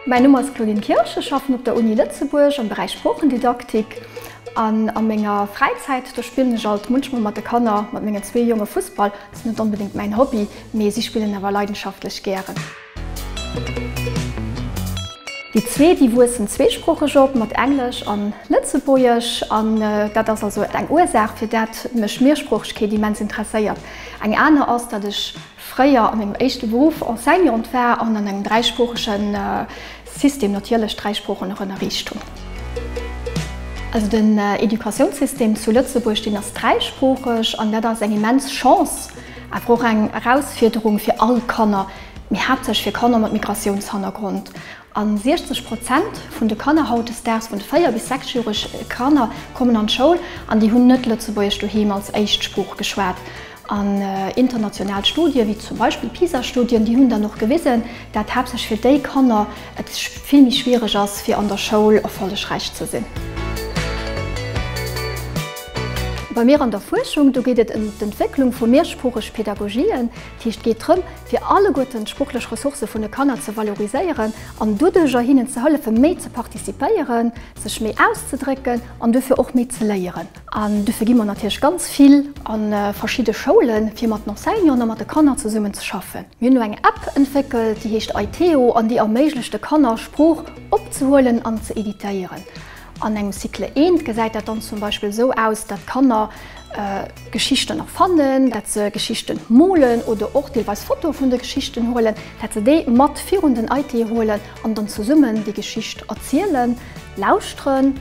Mäin Numm ass Claudine Kirsch, ech schaffen op der Uni Lëtzebuerg am Beräich Sproochendidaktik an a menger Fräizäit do spillen ech alt munchmol mat de Kanner, mat mengen zwee Jonge Fussball. Dat ass net onbedéngt mäin Hobby, mee si spillen awer leidenschaftlech gären. Déi zwee déi wuessen zweesproocheg op, mat Englesch an Lëtzebuergesch an dat ass also eng Ursaach fir dat mech Mehrsproochegkeet immens interesséiert. Eng aner ass, dat ech fréier a mengem éischte Beruff Enseignante war an an engem dräisproochege System natierlech dräi Sproochen och ënnerriicht hunn. Also den Educatiounssystem zu Lëtzebuerg, deen ass dräisproocheg an dat ass eng immens Chance, awer och eng Erausfiederung fir all Kanner, mee haaptsächlech fir Kanner mat Migratiounshannergrond. A 60 Prozent vun de Kanner hautdesdaags, vun de 4 bis 6-järeg Kanner, kommen an d'Schoul an déi hunn net Lëtzebuergesch doheem als éischt Sprooch geschwat. An international Studien, wéi zum Beispill d'PISA-Studien, déi hunn dann och gewisen, dat haaptsächlech fir déi Kanner et vill méi schwiereg ass, fir an der Schoul erfollegräich ze sinn. Bei mir an der Fuerschung, do geet et ëm d'Entwécklung vu mehrsproocheg Pädagogien. Dat heescht, et geet drëm, fir alleguerten d'sproochleg Ressourcë vun de Kanner ze valoriséieren an doduerjer hinnen ze hëllefen, méi ze participéieren, sech méi auszedrécken an duerfir och méi ze léieren. An duerfir gi mer natierlech ganz vill a verschidde Schoulen, fir mat den Enseignanten a mat de Kanner zesummen ze schaffen. Mir hunn elo eng App entwéckelt, déi heescht Aiteo an déi erméiglecht de Kanner, Sprooch opzehuelen an ze editéieren. An engem Cycle I gesäit dat dann zum Beispill esou aus, dat d'Kanner Geschichten erfannen, dat se Geschichten molen oder och deelweis Fotoe vun de Geschichten huelen, dat se déi mat virun den IT huelen an dann zesummen déi Geschicht erzielen, lauschteren,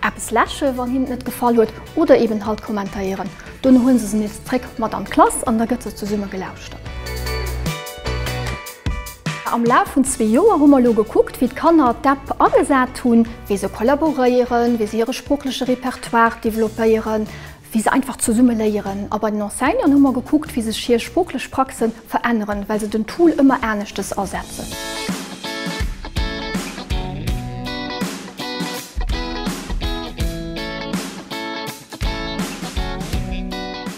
eppes läsche wann hinnen et net gefall huet oder eben halt kommentéieren. Dono huelen se se nees zréck mat an d'Klass an da gëtt se zesumme gelauschtert. Am Laf vun zwee Joer hu mer elo gekuckt, wéi d'Kanner d'App agesat hunn, wéi se kollaboréieren, wéi se hire sproochleche Repertoire developpéieren, wéi se einfach zesumme léieren. A bei den Enseignanten hu mer gekuckt, wéi sech hir sproochlech Praxe veränneren, well se den Tool ëmmer aneschtes asetzen.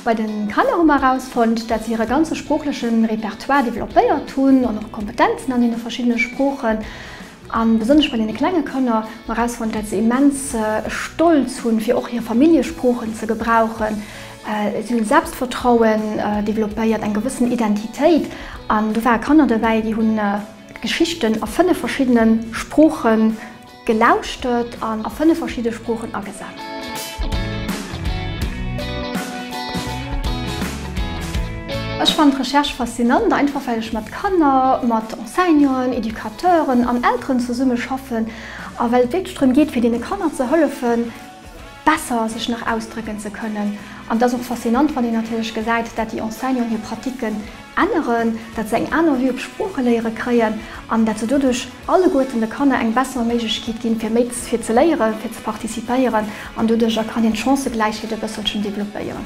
Bei de Kanner hu mer erausfonnt, dat se hire ganze sproochleche Repertoire developpéiert hunn an och Kompetenzen an deene verschiddene Sproochen. A besonnesch bei deene klenge Kanner hu mer erausfonnt, dat se immens Stolz hunn, fir och hir Familljesproochen ze gebrauchen. Si hunn Selbstvertrauen developpéiert, eng gewëssen Identitéit. An do ware Kanner dobäi, déi hunn Geschichten a 5 verschiddene Sproochen Gelauschtert an a 5 verschidde Sproochen agesat. Ech fannen d'Recherche faszinant, einfach well ech mat Kanner, mat Enseignanten, Educateuren an Elteren zesumme schaffen a well et wierklech drëm geet fir deene Kanner ze hëllefen, besser sech nach ausdrécken ze kënnen. An et ass och faszinant, wann een natierlech gesäit, dat déi Enseignanten hir Pratiquen änneren, dat se eng aner Vue op Sproocheléiere kréien an dat se doduerch alleguerten de Kanner eng besser Méiglechkeet ginn, fir méi fir ze léieren, fir ze participéieren an doduercher kann een d'Chancëgläichheet e bësselchen developpéieren.